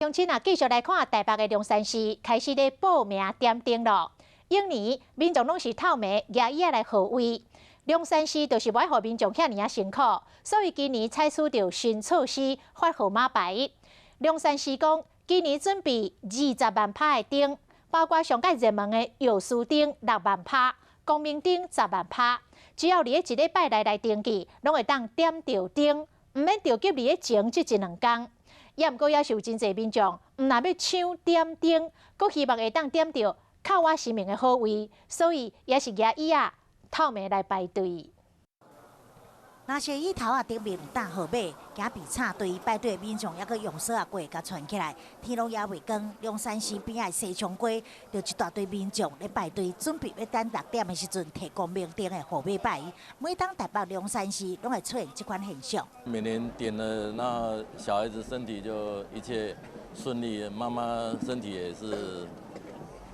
鄉親啊，繼續來看台北的龍山寺開始咧報名點燈囉。往年民眾攏是透暝舉椅仔來號位，龍山寺就是無愛予民眾遐爾仔辛苦，所以今年採取著新措施發號碼牌。龍山寺講，今年準備20萬拍的燈，包括上蓋熱門的藥師燈6萬拍，光明燈10萬拍。只要佇咧一禮拜內來登記，攏會當點著燈，毋免著急佇咧前這一兩工。也毋過也是有真濟民眾，毋但欲搶點燈，閣希望會當點著較倚神明的好位，所以也是舉椅仔透暝來排隊。若是椅頭仔頂面有貼號碼，驚被插隊排隊的民眾，猶閣用索仔過共串起來。天攏猶未光，龍山寺邊仔的西昌街，就一大堆民眾咧排隊，準備欲等6點的時陣提光明燈的號碼牌。每當台北龍山寺攏會出現這款現象。每年點了，那小孩子身體就一切順利，媽媽身體也是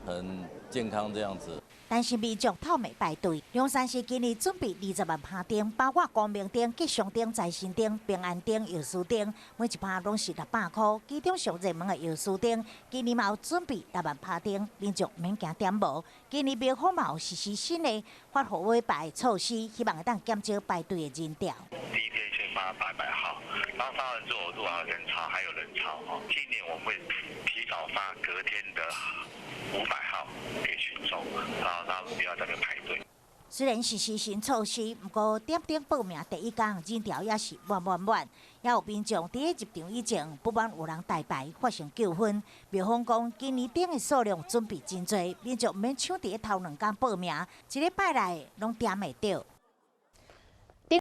很健康這樣子。但是民眾透暝排隊，龍山寺今年準備20萬拍燈，包括光明燈、吉祥燈、財神燈、平安燈、藥師燈，每一拍攏是600箍。其中上熱門的藥師燈，今年嘛有準備6萬拍燈，民眾免驚點無。今年廟方嘛有實施新的發號碼牌措施，希望會當減少排隊的人潮。第一天先發800號，然後發完之後，如果人潮還有人潮，今年我們會提早發隔天的500號給群眾，然後讓他們不要在那排隊。雖然實施新措施，毋過點燈報名第一工人潮也是滿滿滿，也有民眾佇咧入場以前不滿有人代排發生糾紛。廟方講，今年燈的數量準備真濟，民眾毋免搶佇咧頭兩工報名，一禮拜內攏點會著。